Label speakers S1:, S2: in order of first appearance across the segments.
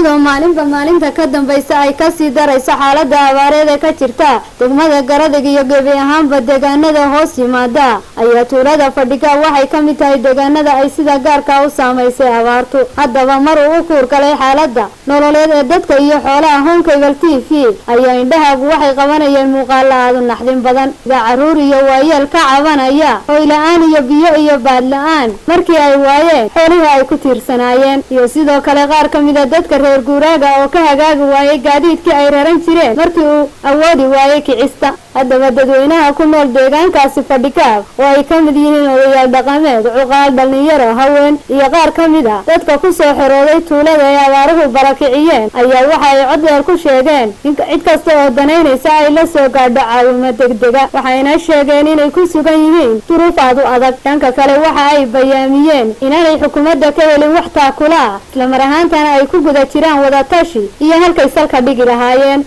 S1: Iyadoo maalinba maalinta ka dambaysa ay kasii darayso xaalada abaareed ee ka jirta degmada Garadag iyo gebi ahaanba deegaanada hoos yimaada, ayaa tuulada Fadhigaab waxay ka mid tahay deegaanada ay sida gaarka u saamaysay abaartu. Haddaba, mar uu u kuurgalay xaalada nololeed ee dadka iyo xoolaha Home Cable TV, ayaa indhahaagu waxay qabanayeen muuqaala aad u naxdin badan, sida caruur iyo waayeel ka cabanaya hoy la-aan iyo biyo iyo baad la-aan markii ay waayeen xoolihii ay ku tiirsanaayeen, iyo sidoo kale qaar ka mida dadka reer guuraaga oo ka hagaagi waayay gaadiidkii ay raran jireen markii uu awoodi waayey kicista. Haddaba, dadweynaha ku nool deegaankaasi Fadhigaab, oo ay ka mid yihiin odayaal dhaqameed, cuqaal, dhalinyaro, haween iyo qaar ka mid a dadka ku soo xerooday tuulada ee abaaruhu barakiciyeen, ayaa waxa ay cod dheer ku sheegeen in cid kasta oo danaynaysa ay la soo gaadho caawimo degdega. Waxayna sheegeen inay ku sugan yihiin duruuf aad u adag. Dhanka kale, waxa ay bayaamiyeen inaanay xukuumadda ka helin wax taakula ah, islamar ahaantana ay ku guda jiraan wadatashi iyo halkay salka dhigi lahaayeen.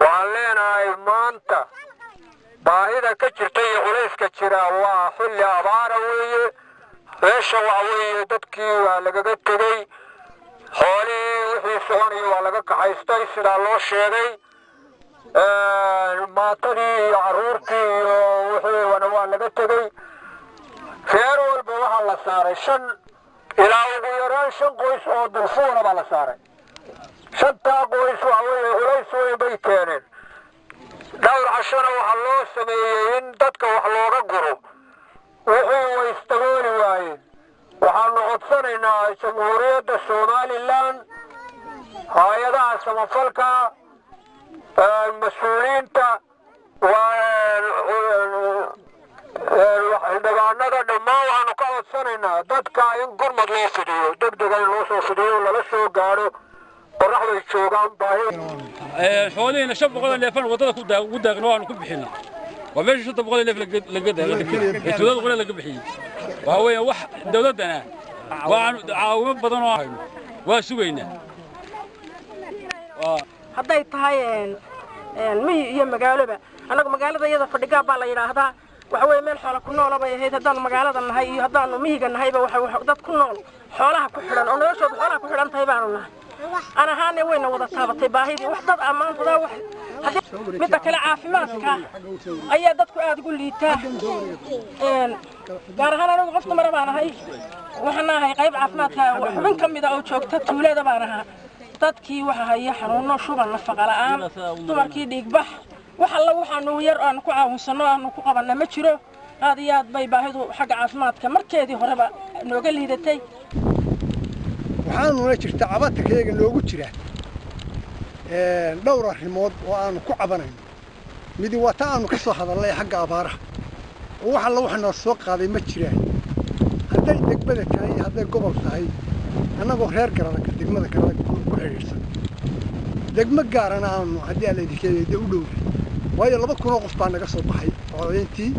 S2: Waxaan leenahay, maanta baahida ka jirta iyo culayska jira waa xilli abaara weeye. Meesha waxa weeye dadkii waa lagaga tegey, xoolihii wixii soconaya waa laga kaxaystay sidaa loo sheegay, maatadii iyo carruurtii iyo wixii waa laga tegey. Reer walba waxaa la saaray shan ilaa ugu yaraan shan qoys oo dulfuuna baa la saaray. Shantaa qoys waxa weeye culays weyn bay keeneen. Dhowr cashona waxaa loo sameeyey in dadka wax looga guro, wixii way isdabooli waayeen. Waxaanu codsanaynaa Jamhuuriyadda Somaliland, hay-adaha samafalka, mas-uuliyiinta, xildhibaanada, dhammaan waxaanu ka codsanaynaa dadka in gurmad loo fidiyo, deg dega in loo soo fidiyo, lala soo gaadho. Qoraxday joogaan, baahi.
S3: Xoolihiina 500 neefan waddada ku ugu daaqno waanu ku bixinay. Waa meesha 500 neef laga daaqay ee tuulada qole laga bixiyey. Waxa weeye wax dawladdana waanu caawimo badan oo hayno waa sugaynaa.
S4: Hadday tahay miyi iyo magaaloba, annagu magaalada iyada Fadhigaab baa la yidhaahdaa. Waxa weeye meel xoola ku noola bay ahayd. Haddaanu magaalada nahay iyo haddaanu miyiga nahayba, waxa dad ku nool xoolaha ku xidhan oo noloshooda xoolaha ku xidhan tahay baanu nahay. An ahaane wayna wada taabatay baahidii. Wax dad ammaantada wax midda kale, caafimaadka ayaa dadku aada ugu liitaa, gaar ahaan anigu qof dumara baan ahay. Waxaan ahay qayb caafimaadka xubin ka mida oo joogta tuulada baan ahaa. Dadkii waxa haya xanuuno, shuban, nafaqa la'aan, dumarkii dhiigbax. Wax alla waxaanu yar aanu ku caawinsanno aanu ku qabanna ma jiro. Aad iyo aad bay baahidu xagga caafimaadka markeedii horeba nooga liidatay.
S5: Waxaanuna jirta cabatarkayaga noogu jira dhowr arrimood oo aanu ku cabanayno. Midi waa ta aanu ka soo hadalnay xagga abaaraha, oo wax alla wax noo soo qaaday ma jiraan, hadday degmada tahay iyo hadday gobol tahay. Annagoo reer Garadag, degmada Garadag ku xidhiidhsan, degmo gaarana aanu haddii aan laydinkeeya dee u dhowdahay, waayo 2000 oo qof baa naga soo baxay codayntii.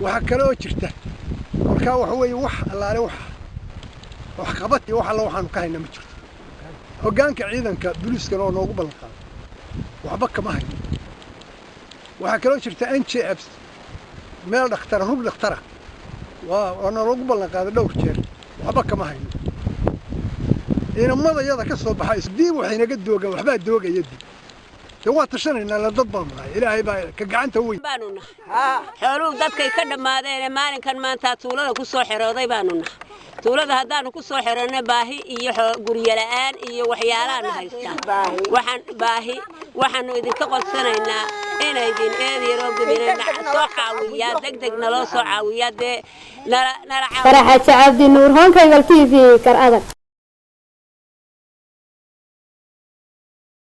S5: Waxaa kale oo jirta markaa waxa weeye wax allaale wax waxqabad iyo wax alla waxaanu ka haynaa ma jirto. Hoggaanka ciidanka booliiskana oo noogu ballan qaaday, waxba kama hayno. Waxaa kaloo jirta NJF, meel dhakhtara, rug dhakhtara waa naloogu ballan qaaday dhowr jeer, waxba kama hayno. Ciidamada yada ka soo baxay diib waxay naga doogaan, waxbaa doogaya dib. Dee waa tashanaynaa, la dad baanu nahay, Ilaahay baa ka gacanta weyn.
S6: Baanu nahay xooluhu dadkay ka dhammaadeen. Maalinkan maanta tuulada ku soo xerooday baanu nahay. Tuulada haddaanu ku soo xeroonnay, baahi iyo guryo la'aan iyo waxyaalahaanu haystaa. Waxaan baahi waxaanu idinka codsanaynaa inaydin eed yaroo gubina soo caawiyaa, deg deg naloo soo caawiyaa, dee nala
S1: Faraxaji Cabdi Nuur, Home Cable TV, Garadag.